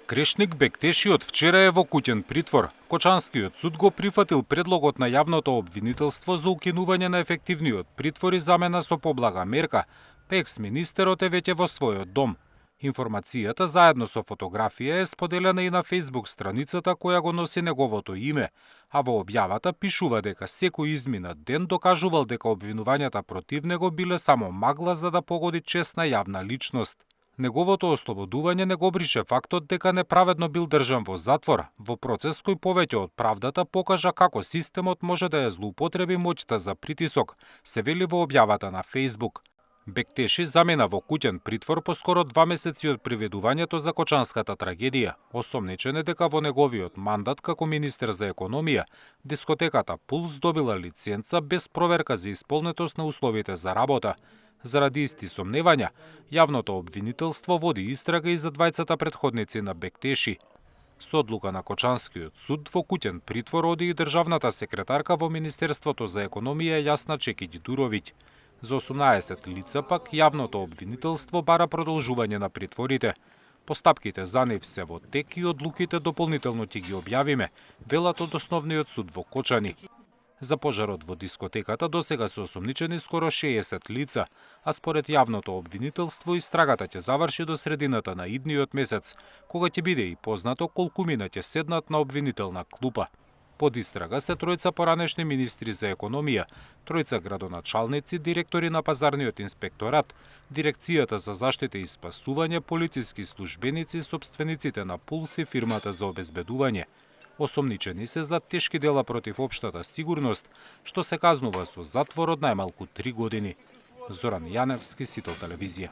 Крешник Бектеши од вчера е во куќен притвор. Кочанскиот суд го прифатил предлогот на јавното обвинителство за укинување на ефективниот притвор и замена со поблага мерка, па екс-министерот е веќе во својот дом. Информацијата заедно со фотографија е споделена и на Facebook страницата која го носи неговото име, а во објавата пишува дека секој изминат ден докажувал дека обвинувањата против него биле само магла за да погоди честна јавна личност. Неговото ослободување не го брише фактот дека неправедно бил држан во затвор, во процес кој повеќе од правдата покажа како системот може да ја злоупотреби моќта за притисок, се вели во објавата на Facebook. Бектеши замена во куќен притвор по скоро 2 месеци од приведувањето за Кочанската трагедија. Осомничен е дека во неговиот мандат како министер за економија, дискотеката Пулс добила лиценца без проверка за исполнетост на условите за работа. Заради исти сомневања, јавното обвинителство води истрага и за двајцата претходници на Бектеши. Со одлука на Кочанскиот суд во куќен притвор оди и државната секретарка во Министерството за економија Јасна Чекиќ Дуровиќ. За 18 лица пак јавното обвинителство бара продолжување на притворите. Постапките за нив се во тек и одлуките дополнително ќе ги објавиме, велат од Основниот суд во Кочани. За пожарот во дискотеката досега се осомничени скоро 60 лица, а според јавното обвинителство истрагата ќе заврши до средината на идниот месец, кога ќе биде и познато колку мина ќе седнат на обвинителна клупа. Под истрага се тројца поранешни министри за економија, тројца градоначалници, директори на пазарниот инспекторат, дирекцијата за заштита и спасување, полициски службеници, сопствениците на Пулс и фирмата за обезбедување. Осомничени се за тешки дела против општата сигурност, што се казнува со затвор од најмалку 3 години. Зоран Јаневски, Сител телевизија.